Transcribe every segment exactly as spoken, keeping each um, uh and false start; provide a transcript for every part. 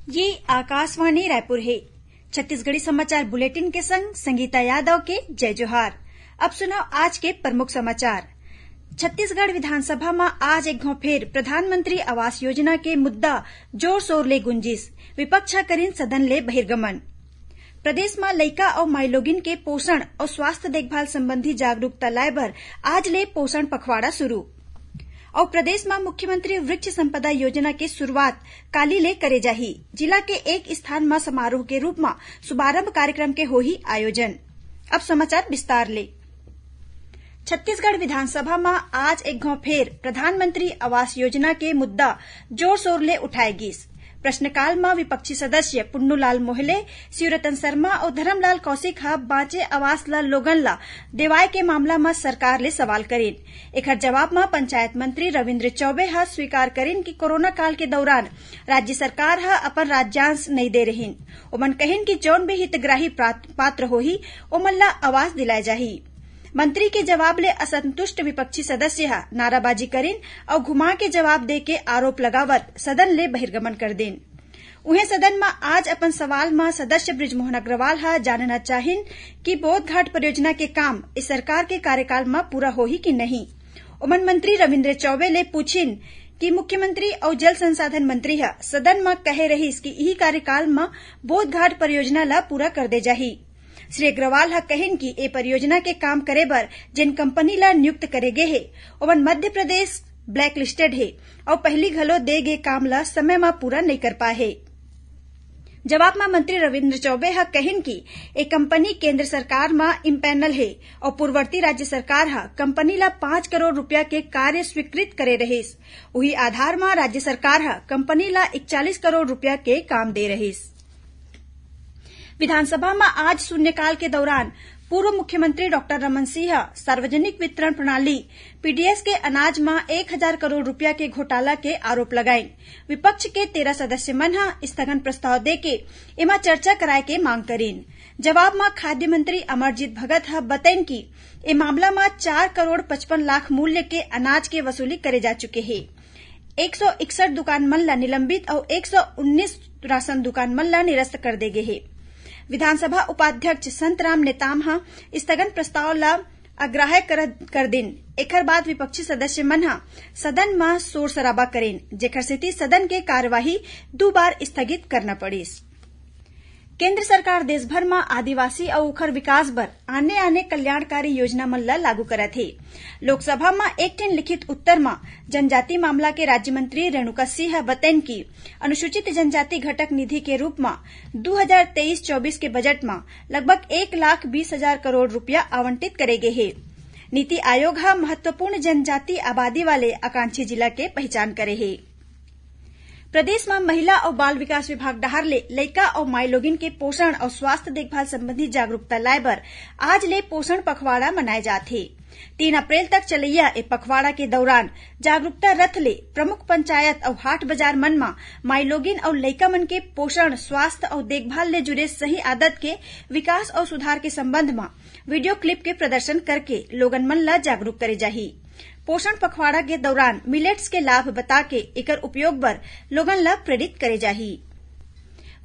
ये आकाशवाणी रायपुर हे। छत्तीसगढ़ी समाचार बुलेटिन के संग संगीता यादव के जय जोहार। अब सुनव आज के प्रमुख समाचार। छत्तीसगढ़ विधानसभा म आज एक घौं फेर प्रधानमंत्री आवास योजना के मुद्दा जोर-शोर ले गुंजिस। विपक्ष ह करिन सदन ले बहिर्गमन। प्रदेश म लइका अउ माईलोगिन के पोषण अउ स्वास्थ्य देखभाल संबंधी जागरूकता लाए बर आज ले पोषण पखवाड़ा शुरू। अउ प्रदेश म मुख्यमंत्री वृक्ष संपदा योजना के शुरुआत काली ले करे जाही। जिला के एक स्थान म समारोह के रूप म शुभारंभ कार्यक्रम के होही आयोजन। अब समाचार विस्तार ले। छत्तीसगढ़ विधानसभा म आज एक घौं फेर प्रधानमंत्री आवास योजना के मुद्दा जोर-शोर ले उठाए गिस। प्रश्नकाल म विपक्षी सदस्य पुन्नूलाल मोहले, शिवरतन शर्मा अउ धरमलाल कौशिक ह बांचे आवास ल लोगन ल देवाय के मामला म सरकार ले सवाल करिन। एखर जवाब म पंचायत मंत्री रविंद्र चौबे ह स्वीकार करिन कि कोरोना काल के दौरान राज्य सरकार ह अपन राज्यांश नइ दे रहिन। ओमन कहिन कि जौन भी हितग्राही प्रात-, पात्र होही, ओमन ल आवास दिलाए जाही। मंत्री के जवाब ले असंतुष्ट विपक्षी सदस्य ह नाराबाजी करिन अउ घुमा के जवाब दे के आरोप लगावत सदन ले बहिर्गमन कर दिन। उहें, सदन म आज अपन सवाल म सदस्य बृजमोहन अग्रवाल ह जानना चाहिन कि बोधघाट परियोजना के काम ए सरकार के कार्यकाल म पूरा होही कि नहीं। ओमन मंत्री रविंद्र चौबे ले पूछिन कि मुख्यमंत्री अउ जल संसाधन मंत्री ह सदन म कहे रहिस कि इही कार्यकाल म बोधघाट परियोजना ल पूरा कर दे जाही। श्री अग्रवाल ह कहिन कि ए परियोजना के काम करे बर जेन कंपनी ल नियुक्त करे गे हे, ओमन मध्य प्रदेश blacklisted हे अउ पहिली घलो दे गे काम ल समय म पूरा नइ कर पाए हे। जवाब म मंत्री रविंद्र चौबे ह कहिन कि ए कंपनी केंद्र सरकार म empanel हे अउ पूर्ववर्ती राज्य सरकार ह कंपनी ल पाँच करोड़ रुपया के कार्य स्वीकृत करे रहिस। उही आधार म राज्य सरकार ह कंपनी ल इकतालीस करोड़ रुपया के काम दे रहिस। विधानसभा म आज शून्यकाल के दौरान पूर्व मुख्यमंत्री डॉक्टर रमन सिंह ह सार्वजनिक वितरण प्रणाली, पीडीएस, के अनाज म एक हजार करोड़ रुपया के घोटाला के आरोप लगाइन। विपक्ष के तेरह सदस्य मन ह स्थगन प्रस्ताव देके एमा चर्चा कराए के मांग करिन। जवाब म खाद्य मंत्री अमरजीत भगत ह बतइन कि ए मामला म चार करोड़ पचपन लाख मूल्य के अनाज के वसूली करे जा चुके हे। एक सौ इकसठ दुकान मन ल निलंबित अउ एक सौ उन्नीस राशन दुकान मन ल निरस्त कर दे गे हे। विधानसभा उपाध्यक्ष संतराम नेताम ह स्थगन प्रस्ताव ल अग्राह्य कर, कर दिन। एखर बाद विपक्षी सदस्य मन ह सदन म शोर शराबा करिन, जेखर सेती सदन के कार्यवाही दू बार स्थगित करना पड़िस। केंद्र सरकार देश भर म आदिवासी अउ ओखर विकास बर आने-आने कल्याणकारी योजना मन ल लागू करत हे। लोकसभा म एक ठिन लिखित उत्तर म जनजाति मामला के राज्य मंत्री रेणुका सिंह ह बतइन कि अनुसूचित जनजाति घटक निधि के रूप म दू हजार तेईस चौबीस के बजट म लगभग एक लाख बीस हजार करोड़ रुपया आवंटित करे गे हे। नीति आयोग ह महत्वपूर्ण जनजाति आबादी वाले आकांक्षी जिला के पहिचान करे हे। प्रदेश म महिला अउ बाल विकास विभाग डहार ले लइका अउ माईलोगिन के पोषण अउ स्वास्थ्य देखभाल संबंधी जागरूकता लाए बर आज ले पोषण पखवाड़ा मनाए जात हे। तीन अप्रैल तक चलइया ए पखवाड़ा के दौरान जागरूकता रथ ले प्रमुख पंचायत अउ हाट बाजार मन म माईलोगिन अउ लइका मन के पोषण, स्वास्थ्य अउ देखभाल ले जुड़े सही आदत के विकास अउ सुधार के संबंध म वीडियो क्लिप के प्रदर्शन करके लोगन मन ल जागरूक करे जाही। पोषण पखवाड़ा के दौरान मिलेट्स के लाभ बता के एकर उपयोग बर लोगन ल प्रेरित करे जाही।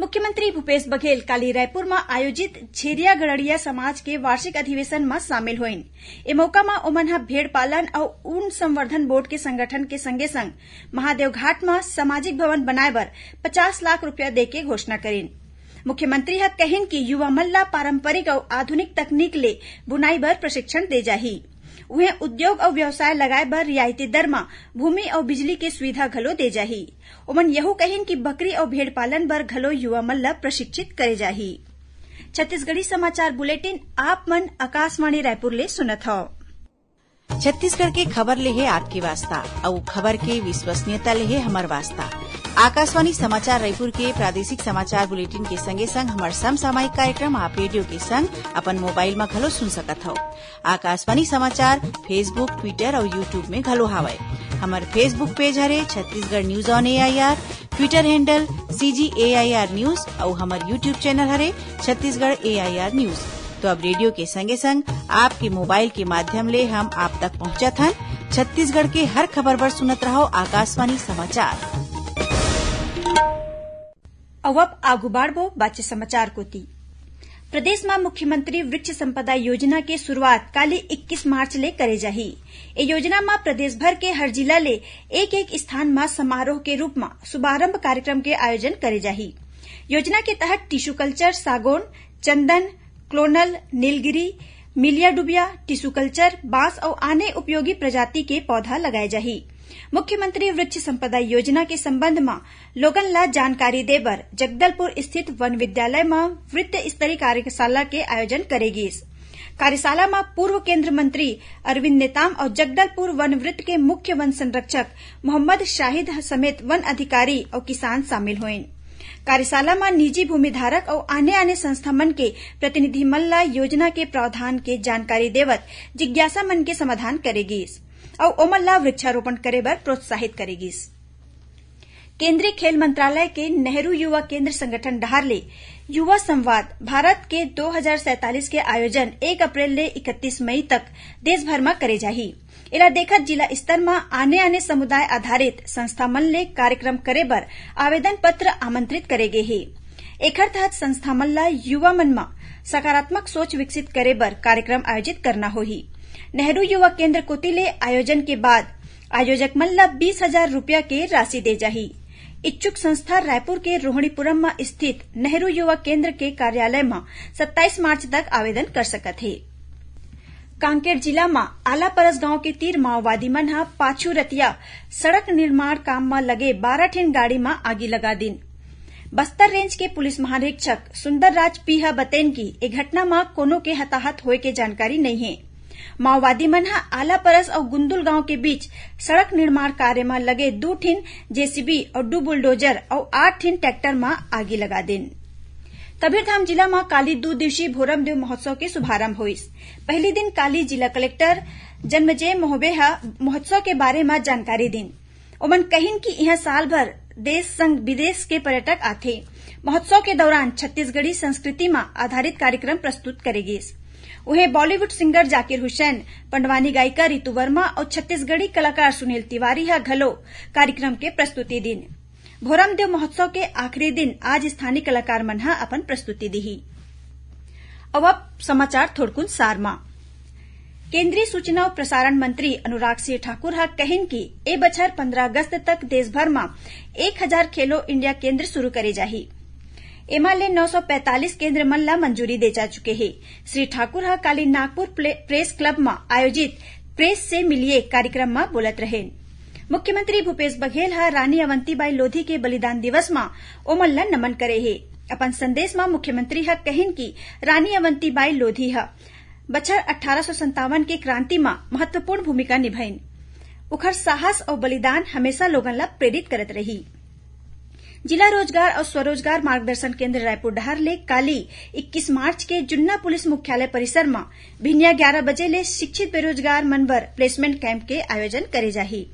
मुख्यमंत्री भूपेश बघेल काली रायपुर म आयोजित छेरिया गड़ड़िया समाज के वार्षिक अधिवेशन म शामिल होइन। ए मौका म ओमन ह भेड़ पालन अउ ऊन संवर्धन बोर्ड के संगठन के संगे संग महादेव घाट म सामाजिक भवन बनाए बर पचास लाख रुपया दे के घोषणा करिन। मुख्यमंत्री ह कहिन कि युवा मन ल पारंपरिक अउ आधुनिक तकनीक ले बुनाई बर प्रशिक्षण दे जाही। उहें, उद्योग अउ व्यवसाय लगाए बर रियायती दर म भूमि अउ बिजली के सुविधा घलो दे जाही। ओमन यहू कहिन कि बकरी अउ भेड़ पालन बर घलो युवा मन ल प्रशिक्षित करे जाही। छत्तीसगढ़ी समाचार बुलेटिन आप मन आकाशवाणी रायपुर ले सुनत हव। छत्तीसगढ़ के खबर ले हे आपके वास्ता, अउ खबर के विश्वसनीयता ले हे हमर वास्ता। आकाशवाणी समाचार रायपुर के प्रादेशिक समाचार बुलेटिन के संगे संग हमर समसामयिक कार्यक्रम आप रेडियो के संग अपन मोबाइल म घलो सुन सकत हव। आकाशवाणी समाचार Facebook, Twitter अउ YouTube में घलो हावय। हमर Facebook पेज हरे Chhattisgarh news on AIR, Twitter handle CG AIR news अउ हमर YouTube चैनल हरे छत्तीसगढ़ एआईआर न्यूज। तो अब रेडियो के संगे संग आपके मोबाइल के माध्यम ले हम आप तक पहुंचत हन। छत्तीसगढ़ के हर खबर बर सुनत रहव आकाशवाणी समाचार। अउ अब आगू बाढ़बो बाचे समाचार कोति। प्रदेश म मुख्यमंत्री वृक्ष संपदा योजना के शुरुआत काली इक्कीस मार्च ले करे जाही। ए योजना म प्रदेश भर के हर जिला ले एक-एक स्थान म समारोह के रूप म शुभारंभ कार्यक्रम के आयोजन करे जाही। योजना के तहत टिश्यू कल्चर, सागौन, चंदन, क्लोनल, नीलगिरी, मिलिया डुबिया, टिश्यू कल्चर, बांस अउ आने उपयोगी प्रजाति के पौधा लगाए जाही। मुख्यमंत्री वृक्ष संपदा योजना के संबंध म लोगन ला जानकारी दे बर जगदलपुर स्थित वन विद्यालय म वृत्त स्तरीय कार्यशाला के आयोजन करे गिस। कार्यशाला म पूर्व केंद्र मंत्री अरविंद नेताम अउ जगदलपुर वन वृत्त के मुख्य वन संरक्षक मोहम्मद शाहिद समेत वन अधिकारी अउ किसान शामिल होइन। कार्यशाला म निजी भूमि धारक अउ आने-आने संस्था मन के प्रतिनिधि मन ला योजना के प्रावधान के जानकारी देवत जिज्ञासा मन के समाधान करे गिस अउ ओमन ला वृक्षारोपण करे बर प्रोत्साहित करे गिस। केंद्रीय खेल मंत्रालय के नेहरू युवा केंद्र संगठन डहार ले युवा संवाद भारत के दो हजार सैंतालीस के आयोजन एक अप्रैल ले इकतीस मई तक देश भर म करे जाही। एला देखत जिला स्तर म आने-आने समुदाय आधारित संस्था मन ले कार्यक्रम करे बर आवेदन पत्र आमंत्रित करे गे हे। एखर तहत संस्था मन ल युवा मन म सकारात्मक सोच विकसित करे बर कार्यक्रम आयोजित करना होही। नेहरू युवा केंद्र कोति ले आयोजन के बाद आयोजक मन ल बीस हजार रुपया के राशि दे जाही। इच्छुक संस्था रायपुर के रोहिणीपुरम म स्थित नेहरू युवा केंद्र के कार्यालय म सत्ताईस मार्च तक आवेदन कर सकत हे। कांकेर जिला म आलापरस गांव के तीर माओवादी मन ह पाछू रतिया सड़क निर्माण काम म लगे बारह ठिन गाड़ी म आगी लगा दिन। बस्तर रेंज के पुलिस महानिरीक्षक सुंदरराज पी ह बतेन कि ए घटना म कोनो के हताहत होए के जानकारी नइ हे। माओवादी मन ह आलापरस अउ गुंदुल गांव के बीच सड़क निर्माण कार्य म लगे दू ठिन जेसीबी अउ दू बुलडोजर अउ आठ ठिन ट्रैक्टर म आगी लगा दिन। कबीरधाम जिला म काली दू दिवसीय भोरमदेव महोत्सव के शुभारंभ होइस। पहिली दिन काली जिला कलेक्टर जन्मजय मोहबे ह महोत्सव के बारे म जानकारी दिन। ओमन कहिन कि इहां साल भर देश संग विदेश के पर्यटक आथे। महोत्सव के दौरान छत्तीसगढ़ी संस्कृति म आधारित कार्यक्रम प्रस्तुत करे गिस। उहें, बॉलीवुड सिंगर जाकिर हुसैन, पंडवानी गायिका रितु वर्मा अउ छत्तीसगढ़ी कलाकार सुनील तिवारी ह घलो कार्यक्रम के प्रस्तुति दिन। भोरमदेव महोत्सव के आखिरी दिन आज स्थानीय कलाकार मन ह अपन प्रस्तुति दिही। अउ अब समाचार थोड़कुन सार म। केंद्रीय सूचना अउ प्रसारण मंत्री अनुराग सिंह ठाकुर ह कहिन कि ए बछर पंद्रह अगस्त तक देश भर म एक हजार खेलो इंडिया केंद्र शुरू करे जाही। एमा ले नौ सौ पैंतालीस केंद्र मन ल मंजूरी दे जा चुके हे। श्री ठाकुर ह काली नागपुर प्ले-, प्रेस क्लब म आयोजित प्रेस से मिलिए कार्यक्रम म बोलत रहेन। मुख्यमंत्री भूपेश बघेल ह रानी अवंतीबाई लोधी के बलिदान दिवस म ओमन ल नमन करे हे। अपन संदेश म मुख्यमंत्री ह कहिन कि रानी अवंतीबाई लोधी ह बछर अठारह सौ संतावन के क्रांति म महत्वपूर्ण भूमिका निभाइन। उखर साहस अउ बलिदान हमेशा लोगन ल प्रेरित करत रही। जिला रोजगार अउ स्वरोजगार मार्गदर्शन केंद्र रायपुर डहार ले काली इक्कीस मार्च के जुन्ना पुलिस मुख्यालय परिसर म भिनिया ग्यारह बजे ले शिक्षित बेरोजगार मन बर प्लेसमेंट कैंप के आयोजन करे जाही।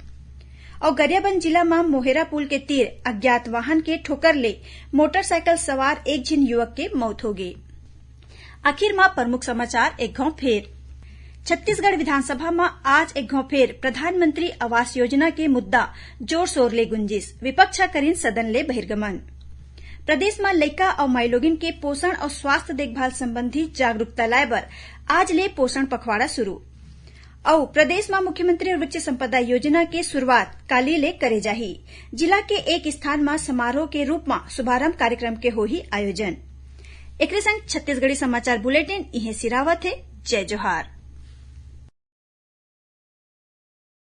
अउ गरियाबंद जिला म मोहेरा पुल के तीर अज्ञात वाहन के ठोकर ले मोटरसाइकिल सवार एक झिन युवक के मौत होगे। आखिर म प्रमुख समाचार एक घौं फेर। छत्तीसगढ़ विधानसभा म आज एक घौं फेर प्रधानमंत्री आवास योजना के मुद्दा जोर-शोर ले गुंजिस। विपक्ष ह करिन सदन ले बहिर्गमन। प्रदेश म लइका अउ माईलोगिन के पोषण अउ स्वास्थ्य देखभाल संबंधी जागरूकता लाए बर आज ले पोषण पखवाड़ा शुरू। अउ प्रदेश म मुख्यमंत्री वृक्ष संपदा योजना के शुरुआत काली ले करे जाही। जिला के एक स्थान म समारोह के रूप म शुभारंभ कार्यक्रम के होही आयोजन। एकरे संग छत्तीसगढ़ी समाचार बुलेटिन इहें सिरावत हे। जय जोहार।